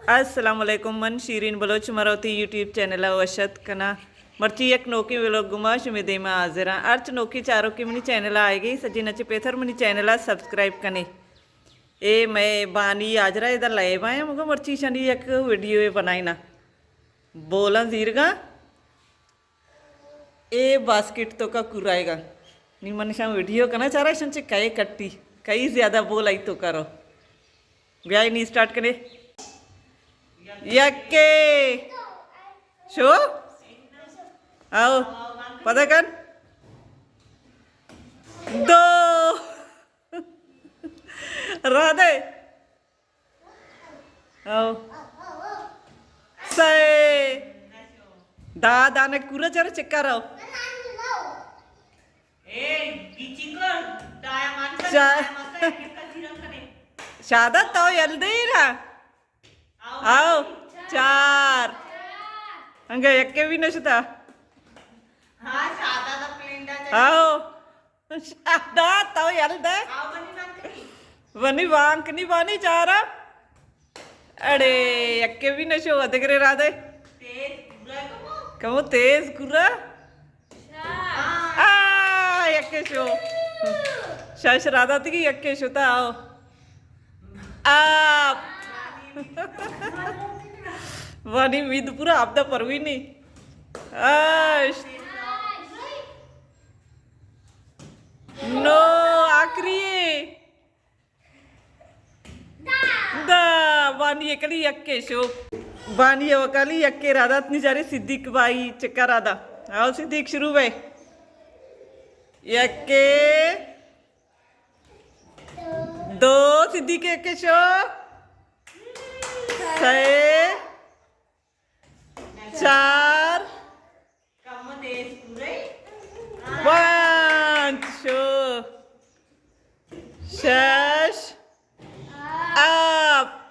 السلام علیکم، من شیرین بلوچ، مرا وتی یوٹیوب چینل ءَ وش اتک کناں۔ مرچی یک نوکیں ولاگ گوما شمے دیما حاضر آں۔ ہرچ نوکیں چاروکے منی چینل ءَ آئیگی، سجین ءَ چہ پیسر منی چینل ءَ سبسکرائب کنے۔ اے مئے بانی حاجرہ ادا لائیو آیاں، مگو مرچی شانی یک ویڈیو بنائیناں۔ بولاں زیرگاں۔ اے باسکٹ توکا کورائیگا۔ نی من شان ویڈیو کنا چارا شان چے کئے کٹی۔ کئی زیادہ بول آئی توکا رو۔ بیائی نی سٹارٹ کنے۔ یکے۔ شو؟ آؤ۔ پدا کن۔ دو۔ را دے۔ او۔ سئے۔ دا دانے کورا چرا چکا رو۔ شا-، شادت تو یل دے را۔ آؤ۔ چار۔ انگا یکے بھی نشتا۔ آؤ۔ شاداد تو یل دے۔ ونی وانک نی بانی چارا۔ اڑے، یکے بھی نشو، ادگرے را دے۔ کمو تیز کرا۔ آ، یکے شو۔ شش را داتی کی یکے شو تا آؤ۔ آپ۔ وانی مید پورا آپ دا پروی نی۔ آش۔ نو، آخری۔ دا، بانی اکلی یکے شو۔ بانی وکالی یکے را دات نی چاری صدیق بھائی چکا را دا۔ آؤ صدیق شروع بھائی۔ یکے۔ دو، صدیق یکے شو۔ سئے۔ چار۔ پانچ شو۔ شش۔ ہفت۔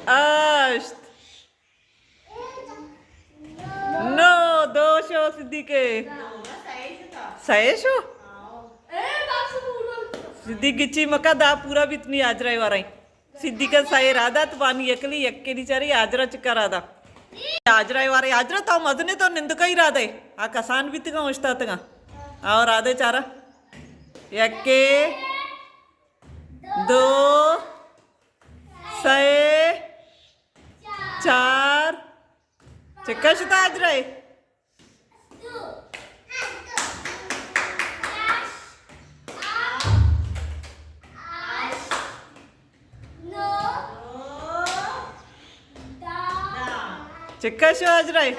ہشت۔ نو، دو شو صدیقے۔ سئے شو؟ صدیق گچی مکا دا پورا بیت نی آجرائے وارائیں۔ صدیق سئے را دات بانی اکلی یکے نی چاری آجرا چکا را دا۔ آجرائے وارے آجرا تو مزنے تو نندکائی را دے۔ آ کسان بیتگا اشتاتگا۔ آؤ را دے چارا۔ یکے۔ دو۔ سئے۔ چار۔ چکا شتا آجرائے؟ چکا شو آجرائے؟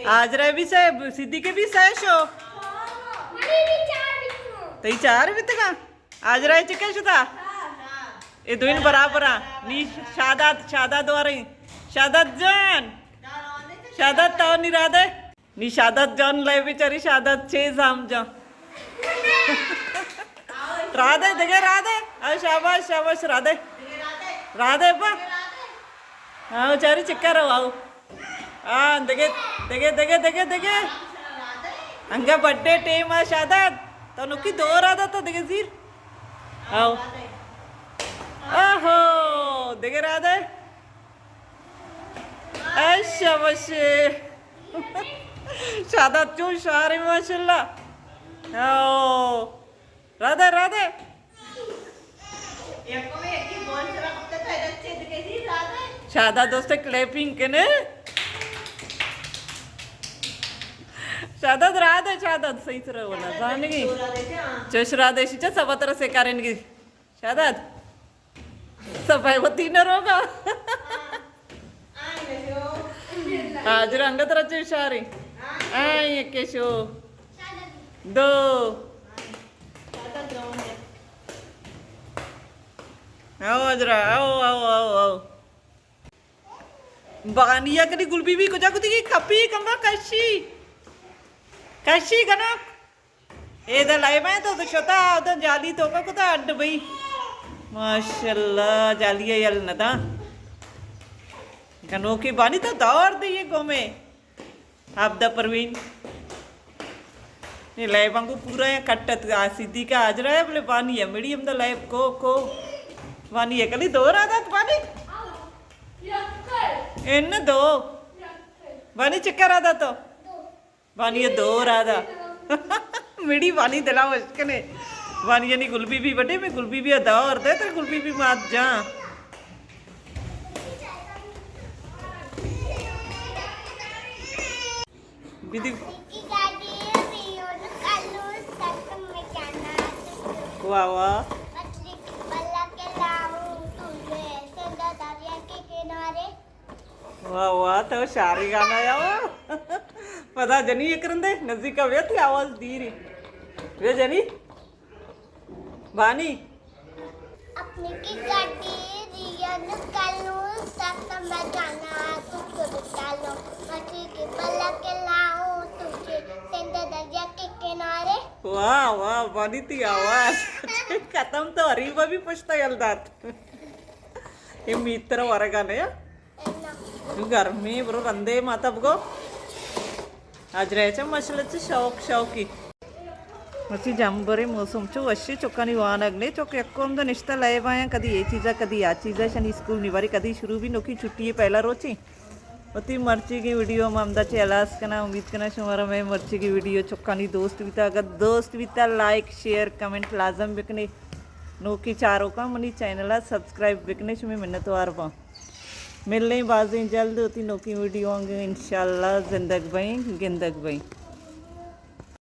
آجرائے بھی سئے، صدیقے بھی سئے شو۔ تئی چار بیتگا؟ آجرائے چکے شتا؟ اے دوئین برابر آ۔ نی شاداد، شاداد واریں۔ شاداد جان۔ شاداد تو نی را دے۔ نی شاداد جان لے بیچاری شاداد چے زام جان۔ را دے، دگے را دے۔ آ، شاباش، شاباش، را دے۔ را دے با۔ آؤ، چاری چکا رو، آؤ۔ آ، دگے، دگے، دگے، دگے، دگے۔ انگا بڈے ٹیم آ شاداد۔ تو نکی دو را دا تو دگے زیر۔ آؤ۔ آہو، دگے را دے۔ اے شاباشے۔ شاداد چون شارے ماشاءاللہ۔ آؤ۔ را دے، را دے۔ شاداد دوست کلیپنگ کنے۔ شاداد را دے، شاداد صحیح سر ولا زانگی۔ چش را دے، شچا سبا ترا سے کارنگی۔ شاداد۔ سبا وتی نہ روگا۔ حاجر انگت رچے شاری۔ آئی یکے شو۔ دو۔ آؤ حاجرہ، آؤ، آؤ، آؤ، آؤ۔ بانیا کدی گل بی بی کجا کتی کی کپی کمبا کشی۔ کشی کنک۔ اے دا لائبہ تو شتا، دا جالی توکا کتا اڈ بھئی۔ ماشاءاللہ، جالی یل ندا۔ گنوکی بانی تو دور دی یہ گومے۔ عابدہ پروین۔ یہ لیب انگو پورا یا کٹت آ صدیقہ حاجرہ ہے، بلے بانی ہے، میڈیم دا لیب کو، کو۔ بانی یکلی دو را دات بانی؟ ان دو۔ بانی چکا را دات تو؟ بانی ءَ دو را دا۔ میڑی بانی دلا وش کنے۔ بانی یعنی گل بی بی بڈے میں گل بی بی ءَ دو اور دے تو گل بی بی مات جان۔ بیدی۔ واہ واہ۔ واہ واہ، تو شاری گانا یا واہ۔ پدا جنی یک رندے نزدیک ءَ بیا، تئی آواز دیری۔ بیا جنی۔ بانی۔ اپنی کی گاڑی رین کلو سک مجانا تو چلو مچی کی بلا کے لاؤ تجھے سندھ دریا کے کنارے۔ واہ واہ، بانی تئی آواز۔ ختم تو اریبا بھی پشتا یل دات۔ اے میتر ورگا نیا۔ گرمی برو رندے ماتا بگو۔ اج رہے چا ماشاءاللہ چا شوق شوقی۔ مرچی جمبرے موسم چو وشی چکانی وانگ نے چک یکو ہمدا نشتہ لئے بایاں کدی اے چیزا کدی آ چیزا شنی اسکول نی باری کدی شروع بھی نوکی چھٹی ہے پہلا روچی۔ وتی مرچی کی ویڈیو ہم ہمدا چے ہلاس کنا امید کنا شمارا میں مرچی کی ویڈیو چکانی دوست بیتا اگر دوست بیتا لائک شیئر کمنٹ لازم بکنے۔ نوکی چاروکاں منی چینل ءَ سبسکرائب بکنے، شمے منتوار باں۔ ملیں بازیں جلد وتی نوکیں ویڈیو آنگے انشاءاللہ۔ زندگ بئیں، گندگ بئیں۔